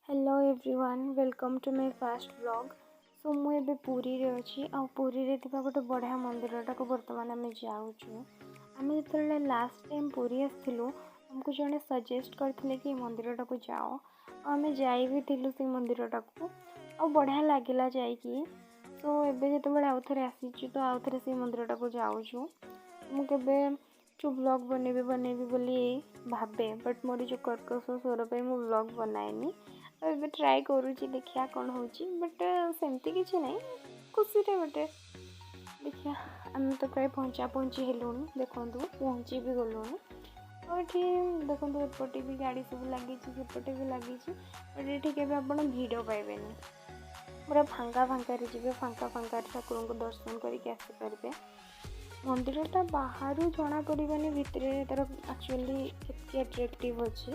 Hello everyone, welcome to my first vlog. So ମୁଁ ଏବେ ପୁରୀରେ ଅଛି ଆଉ ପୁରୀରେ ଥିବା ଗୋଟେ ବଢ଼ିଆ ମନ୍ଦିରଟାକୁ ବର୍ତ୍ତମାନ ଆମେ ଯାଉଛୁ। ଆମେ ଯେତେବେଳେ ଲାଷ୍ଟ ଟାଇମ୍ ପୁରୀ ଆସିଥିଲୁ, ଆମକୁ ଜଣେ ସଜେଷ୍ଟ କରିଥିଲେ କି ଏ ମନ୍ଦିରଟାକୁ ଯାଅ, ଆଉ ଆମେ ଯାଇ ବି ଥିଲୁ ସେଇ ମନ୍ଦିରଟାକୁ ଆଉ ବଢ଼ିଆ ଲାଗିଲା ଯାଇକି। ତ ଏବେ ଯେତେବେଳେ ଆଉ ଥରେ ଆସିଛୁ, ତ ଆଉ ଥରେ ସେଇ ମନ୍ଦିରଟାକୁ ଯାଉଛୁ। ମୁଁ କେବେ ଯେଉଁ ବ୍ଲଗ୍ ବନେଇବି ବନେଇବି ବୋଲି ଭାବେ, ବଟ୍ ମୋର ଯେଉଁ କର୍କଶ ସ୍ୱର ପାଇଁ ମୁଁ ବ୍ଲଗ୍ ବନାଏନି। ଆଉ ଏବେ ଟ୍ରାଏ କରୁଛି, ଦେଖିବା କ'ଣ ହେଉଛି। ବଟ୍ ସେମିତି କିଛି ନାହିଁ, ଖୁସିରେ ଗୋଟେ ଦେଖିବା। ଆମେ ତ ପ୍ରାୟ ପହଞ୍ଚା ପହଞ୍ଚି ହେଲୁଣି, ଦେଖନ୍ତୁ ପହଞ୍ଚି ବି ଗଲୁଣି। ଆଉ ଏଠି ଦେଖନ୍ତୁ, ଏପଟେ ବି ଗାଡ଼ି ସବୁ ଲାଗିଛି, ସେପଟେ ବି ଲାଗିଛି, ବଟ୍ ଏଠି କେବେ ଆପଣ ଭିଡ଼ ପାଇବେନି। ପୁରା ଫାଙ୍କା ଫାଙ୍କାରେ ଯିବେ, ଫାଙ୍କା ଫାଙ୍କାରେ ଠାକୁରଙ୍କୁ ଦର୍ଶନ କରିକି ଆସିପାରିବେ। ମନ୍ଦିରଟା ବାହାରୁ ଜଣାପଡ଼ିବନି ଭିତରେ ତା'ର ଆକ୍ଚୁଆଲି କେତେ ଆଟ୍ରାକ୍ଟିଭ୍ ଅଛି।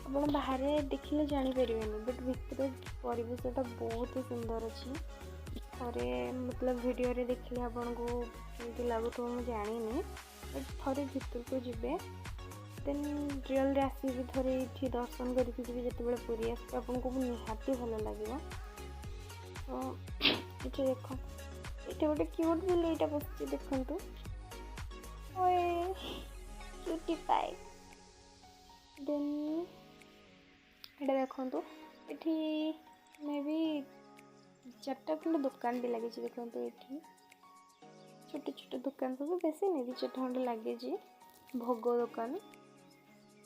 ଆପଣ ବାହାରେ ଦେଖିଲେ ଜାଣିପାରିବେନି, ବଟ୍ ଭିତରେ ପରିବେଶଟା ବହୁତ ସୁନ୍ଦର ଅଛି। ଥରେ ମତଲବ ଭିଡ଼ିଓରେ ଦେଖିଲେ ଆପଣଙ୍କୁ କେମିତି ଲାଗୁଥିବ ମୁଁ ଜାଣିନି, ବଟ୍ ଥରେ ଭିତରକୁ ଯିବେ, ଦେନ୍ ରିଅଲ୍ରେ ଆସିକି ଥରେ ଏଇଠି ଦର୍ଶନ କରିକି ଯିବେ ଯେତେବେଳେ ପୁରୀ ଆସିବେ, ଆପଣଙ୍କୁ ନିହାତି ଭଲ ଲାଗିବ। ତ ଏଠି ଦେଖ, ଏଠି ଗୋଟେ କ୍ୟୁଟ୍ ବିଲେଇଟା ବସିଛି, ଦେଖନ୍ତୁ। ଓଏ କ୍ୟୁଟି ପାଇ। ଦେନ୍ ଏଇଟା ଦେଖନ୍ତୁ, ଏଠି ମେ ବି ଚାରିଟା ଖଣ୍ଡେ ଦୋକାନ ବି ଲାଗିଛି। ଦେଖନ୍ତୁ, ଏଠି ଛୋଟ ଛୋଟ ଦୋକାନ ସବୁ, ବେଶୀ ନାହିଁ, ଦୁଇ ଚାରିଟା ଖଣ୍ଡେ ଲାଗିଛି ଭୋଗ ଦୋକାନ।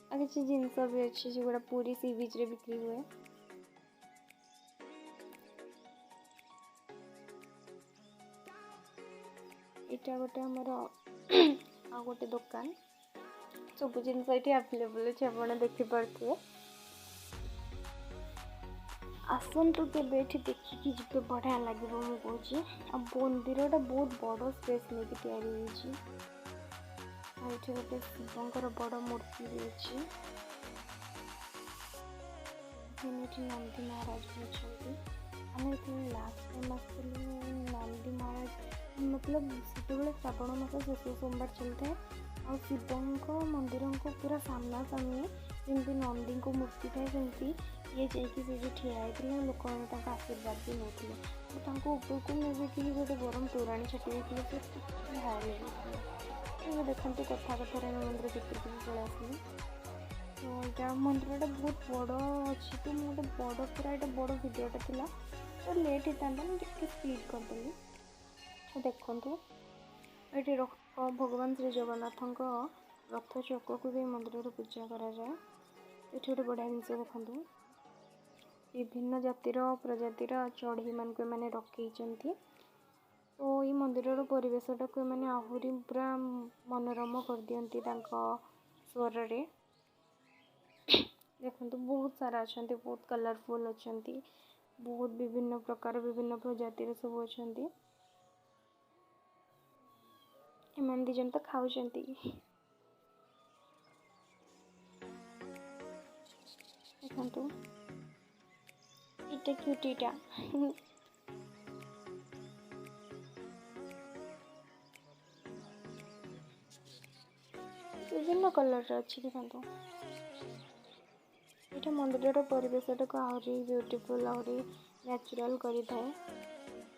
ଆଉ କିଛି ଜିନିଷ ବି ଅଛି ସେଗୁଡ଼ା ପୁରୀ ସି ବିଚ୍ରେ ବିକ୍ରି ହୁଏ। ଏଇଟା ଗୋଟେ ଆମର ଆଉ ଗୋଟେ ଦୋକାନ। ସବୁ ଜିନିଷ ଏଠି ଆଭେଲେବୁଲ୍ ଅଛି, ଆପଣ ଦେଖିପାରୁଥିବେ। ଆସନ୍ତୁ କେବେ ଏଠି ଦେଖିକି ଯିବେ, ବଢ଼ିଆ ଲାଗିବ ମୁଁ କହୁଛି। ଆଉ ମନ୍ଦିରଟା ବହୁତ ବଡ଼ ସ୍ପେସ୍ ନେଇକି ତିଆରି ହେଇଛି। ଆଉ ଏଠି ଗୋଟେ ଶିବଙ୍କର ବଡ଼ ମୂର୍ତ୍ତି ବି ଅଛି। ଏଠି ନନ୍ଦୀ ମହାରାଜ ବି ଅଛନ୍ତି। ଆମେ ଯେତେବେଳେ ଲାଷ୍ଟ ଟାଇମ୍ ଆସିଥିଲୁ, ନନ୍ଦୀ ମହାରାଜ ମତଲବ ସେତେବେଳେ ଶ୍ରାବଣ ମାସ ଶେଷ ସୋମବାର ଚାଲିଥାଏ, ଆଉ ଶିବଙ୍କ ମନ୍ଦିରଙ୍କ ପୁରା ସାମ୍ନାସାମ୍ନି ଯେମିତି ନନ୍ଦୀଙ୍କ ମୂର୍ତ୍ତି ଥାଏ, ସେମିତି ଇଏ ଯାଇକି ସେଇଠି ଠିଆ ହେଇଥିଲେ। ଲୋକମାନେ ତାଙ୍କ ଆଶୀର୍ବାଦ ବି ନେଉଥିଲେ ଆଉ ତାଙ୍କ ଉପରକୁ ମେ ବି କେହି ଗୋଟେ ଗରମ ତୋରାଣି ଛାଟି ଦେଇଥିଲେ, ସେ ଭାଇରାଲ୍ ହେଇଯାଇଥିଲେ। ଏବେ ଦେଖନ୍ତୁ, କଥା କଥାରେ ଆମେ ମନ୍ଦିର ଭିତରକୁ ବି ପଳେଇ ଆସିଲି। ତ ଏଇଟା ମନ୍ଦିରଟା ବହୁତ ବଡ଼ ଅଛି, ତ ମୁଁ ଗୋଟେ ବଡ଼ ପୁରା ଏଇଟା ବଡ଼ ଭିଡ଼ିଓଟା ଥିଲା, ତ ଲେଟ୍ ହେଇଥାନ୍ତା, ମୁଁ ଟିକେ ସ୍ପିଡ଼ କରିଦେଲି। ଦେଖନ୍ତୁ, ଏଠି ଭଗବାନ ଶ୍ରୀ ଜଗନ୍ନାଥଙ୍କ ରଥ ଚକକୁ ବି ମନ୍ଦିରରେ ପୂଜା କରାଯାଏ। ଏଠି ଗୋଟେ ବଢ଼ିଆ ଜିନିଷ ଦେଖନ୍ତୁ, ବିଭିନ୍ନ ଜାତିର ପ୍ରଜାତିର ଚଢ଼େଇମାନଙ୍କୁ ଏମାନେ ରଖେଇଛନ୍ତି। ତ ଏଇ ମନ୍ଦିରର ପରିବେଶଟାକୁ ଏମାନେ ଆହୁରି ପୁରା ମନୋରମ କରିଦିଅନ୍ତି ତାଙ୍କ ସ୍ୱରରେ। ଦେଖନ୍ତୁ, ବହୁତ ସାରା ଅଛନ୍ତି, ବହୁତ କଲରଫୁଲ୍ ଅଛନ୍ତି, ବହୁତ ବିଭିନ୍ନ ପ୍ରକାର ବିଭିନ୍ନ ପ୍ରଜାତିର ସବୁ ଅଛନ୍ତି। ଏମାନେ ଦୁଇ ଜଣ ତ ଖାଉଛନ୍ତି। ଦେଖନ୍ତୁ, ଏଇଟା କ୍ୟୁଟିଟା। ବିଭିନ୍ନ କଲର୍ର ଅଛି ଦେଖନ୍ତୁ। ଏଇଟା ମନ୍ଦିରର ପରିବେଶଟାକୁ ଆହୁରି ବ୍ୟୁଟିଫୁଲ୍, ଆହୁରି ନ୍ୟାଚୁରାଲ୍ କରିଥାଏ।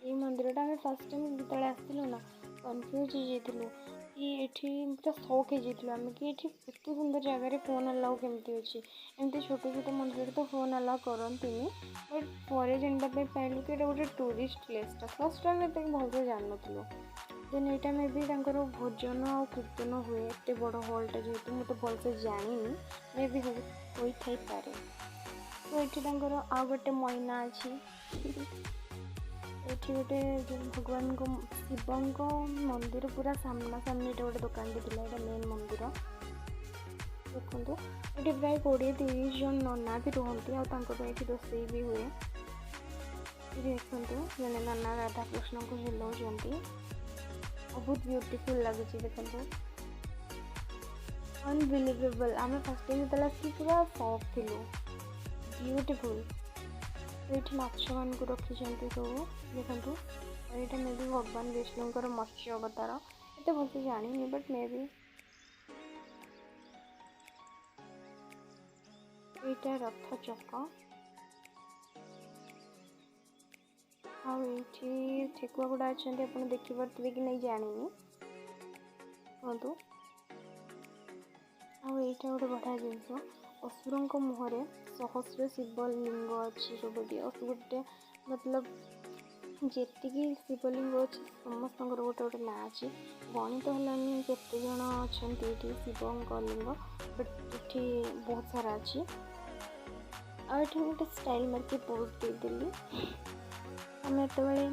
ଏଇ ମନ୍ଦିରଟା ଆମେ ଫାର୍ଷ୍ଟ ଟାଇମ୍ ଯେତେବେଳେ ଆସିଥିଲୁ ନା, କନଫ୍ୟୁଜ୍ ହେଇଯାଇଥିଲୁ କି ଏଠି ପୁରା ସକ୍ ହେଇଯାଇଥିଲୁ ଆମେ କି ଏଠି ଏତେ ସୁନ୍ଦର ଜାଗାରେ ଫୋନ୍ ଆଲାଉ କେମିତି ଅଛି। ଏମିତି ଛୋଟ ଛୋଟ ମନ୍ଦିରରେ ତ ଫୋନ୍ ଆଲାଉ କରନ୍ତିନି, ବଟ୍ ପରେ ଜାଣିବା ପାଇଁ ପାଇଲୁ କି ଏଇଟା ଗୋଟେ ଟୁରିଷ୍ଟ ପ୍ଲେସ୍ଟା। ଫାର୍ଷ୍ଟ ଟାଇମ୍ ଏତେ ଭଲସେ ଜାଣିନଥିଲୁ। ଦେନ୍ ଏଇଟା ମେ ବି ତାଙ୍କର ଭୋଜନ ଆଉ କୀର୍ତ୍ତନ ହୁଏ, ଏତେ ବଡ଼ ହଲ୍ଟା ଯେହେତୁ, ମୁଁ ତ ଭଲସେ ଜାଣିନି, ମେ ବି ହୋଇଥାଇପାରେ। ତ ଏଠି ତାଙ୍କର ଆଉ ଗୋଟେ ମଇନା ଅଛି। ଏଠି ଗୋଟେ ଯେଉଁ ଭଗବାନଙ୍କ ଶିବଙ୍କ ମନ୍ଦିର ପୁରା ସାମ୍ନାସାମ୍ନି ଏଇଟା ଗୋଟେ ଦୋକାନଟେ ଥିଲା। ଏଇଟା ମେନ୍ ମନ୍ଦିର। ଦେଖନ୍ତୁ, ଏଠି ପ୍ରାୟ 20-30 ଜଣ ନନା ବି ରୁହନ୍ତି ଆଉ ତାଙ୍କ ପାଇଁ ଏଠି ରୋଷେଇ ବି ହୁଏ। ଏଠି ଦେଖନ୍ତୁ, ଜଣେ ନନା ରାଧାକୃଷ୍ଣଙ୍କୁ ଝୁଲାଉଛନ୍ତି ଆଉ ବହୁତ ବ୍ୟୁଟିଫୁଲ୍ ଲାଗୁଛି ଦେଖନ୍ତୁ, ଅନବିଲିଭେବଲ୍। ଆମେ ଫାର୍ଷ୍ଟ ଟାଇମ୍ ଯେତେବେଳେ ଆସିକି ପୁରା ସକ୍ ଥିଲୁ, ବ୍ୟୁଟିଫୁଲ୍। ଏଇଠି ମାଛମାନଙ୍କୁ ରଖିଛନ୍ତି ସବୁ ଦେଖନ୍ତୁ। ଆଉ ଏଇଟା ମେ ବି ଭଗବାନ ବିଷ୍ଣୁଙ୍କର ମତ୍ସ୍ୟ ଅବତାର, ଏତେ ଭଲସେ ଜାଣିନି, ବଟ୍ ମେ ବି। ଏଇଟା ରଥ ଚକ। ଆଉ ଏଇଠି ଠେକୁଆ ଗୁଡ଼ା ଅଛନ୍ତି, ଆପଣ ଦେଖିପାରୁଥିବେ କି ନାଇଁ ଜାଣିନି, କୁହନ୍ତୁ। ଆଉ ଏଇଟା ଗୋଟେ ବଢ଼ିଆ ଜିନିଷ, ଅସୁରଙ୍କ ମୁହଁରେ ସହସ୍ର ଶିବଲିଙ୍ଗ ଅଛି ସବୁଠି। ଆଉ ଗୋଟେ ମତଲବ ଯେତିକି ଶିବଲିଙ୍ଗ ଅଛି, ସମସ୍ତଙ୍କର ଗୋଟେ ଗୋଟେ ନାଁ ଅଛି। ଗଣିତ ହେଲାନି କେତେ ଜଣ ଅଛନ୍ତି ଏଇଠି ଶିବଙ୍କ ଲିଙ୍ଗ, ବଟ୍ ଏଠି ବହୁତ ସାରା ଅଛି। ଆଉ ଏଠି ମୁଁ ଗୋଟେ ଷ୍ଟାଇଲ୍ ମାରିକି ପୋଜ୍ ଦେଇଦେଲି। ଆମେ ଯେତେବେଳେ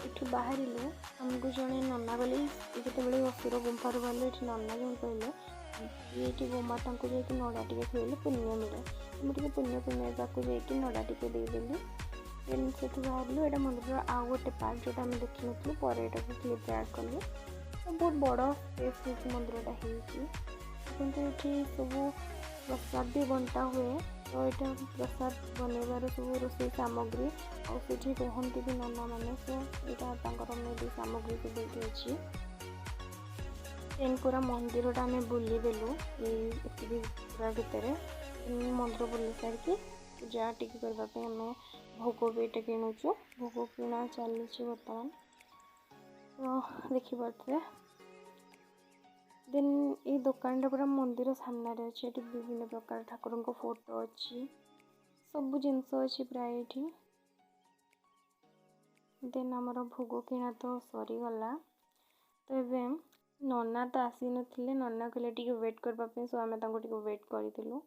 ଏଠୁ ବାହାରିଲୁ, ଆମକୁ ଜଣେ ନନା ଗଲେ, ଯେତେବେଳେ ଅସୁର ଗୁମ୍ଫାରୁ ବାହାରିଲୁ, ଏଠି ନନା ଜଣେ କହିଲେ, ଏଇଠି ଗୋମାତାଙ୍କୁ ଯାଇକି ନଡ଼ା ଟିକେ ଥୋଇଲେ ପୁଣ୍ୟ ମିଳେ। ମୁଁ ଟିକେ ପୁଣ୍ୟ କମେଇବାକୁ ଯାଇକି ନଡ଼ା ଟିକେ ଦେଇଦେଲି। ଦେନ୍ ସେଠୁ ବାହାରିଲୁ। ଏଇଟା ମନ୍ଦିରର ଆଉ ଗୋଟେ ପାର୍ଟ, ଯେଉଁଟା ଆମେ ଦେଖିନଥିଲୁ। ପରେ ଏଇଟାକୁ କ୍ଲିପ୍ରେ ଆଡ଼୍ କଲି। ବହୁତ ବଡ଼ ସ୍ପେସ୍ ହେଇକି ମନ୍ଦିରଟା ହେଇଛି। କିନ୍ତୁ ଏଠି ସବୁ ପ୍ରସାଦ ବି ବଣ୍ଟା ହୁଏ। ତ ଏଇଟା ପ୍ରସାଦ ବନେଇବାର ସବୁ ରୋଷେଇ ସାମଗ୍ରୀ, ଆଉ ସେଠି ରୁହନ୍ତି ବି ନନାମାନେ। ସୋ ଏଇଟା ତାଙ୍କର ମେ ବି ସାମଗ୍ରୀ ସବୁ ଏଇଠି ଅଛି। ଦେନ୍ ପୁରା ମନ୍ଦିରଟା ଆମେ ବୁଲିଦେଲୁ ଏଇ ଏତିକି ପୁରା ଭିତରେ। ମନ୍ଦିର ବୁଲି ସାରିକି ପୂଜା ଟିକେ କରିବା ପାଇଁ ଆମେ ଭୋଗ ବି ଏଇଟା କିଣୁଛୁ। ଭୋଗ କିଣା ଚାଲିଛି ବର୍ତ୍ତମାନ, ତ ଦେଖିପାରୁଥିବେ। ଦେନ୍ ଏଇ ଦୋକାନଟା ପୁରା ମନ୍ଦିର ସାମ୍ନାରେ ଅଛି। ଏଠି ବିଭିନ୍ନ ପ୍ରକାର ଠାକୁରଙ୍କ ଫଟୋ ଅଛି, ସବୁ ଜିନିଷ ଅଛି ପ୍ରାୟ ଏଇଠି। ଦେନ୍ ଆମର ଭୋଗ କିଣା ତ ସରିଗଲା। ତ ଏବେ ନନା ତ ଆସିନଥିଲେ। ନନା କହିଲେ ଟିକେ ୱେଟ୍ କରିବା ପାଇଁ, ସୋ ଆମେ ତାଙ୍କୁ ଟିକେ ୱେଟ୍ କରିଥିଲୁ।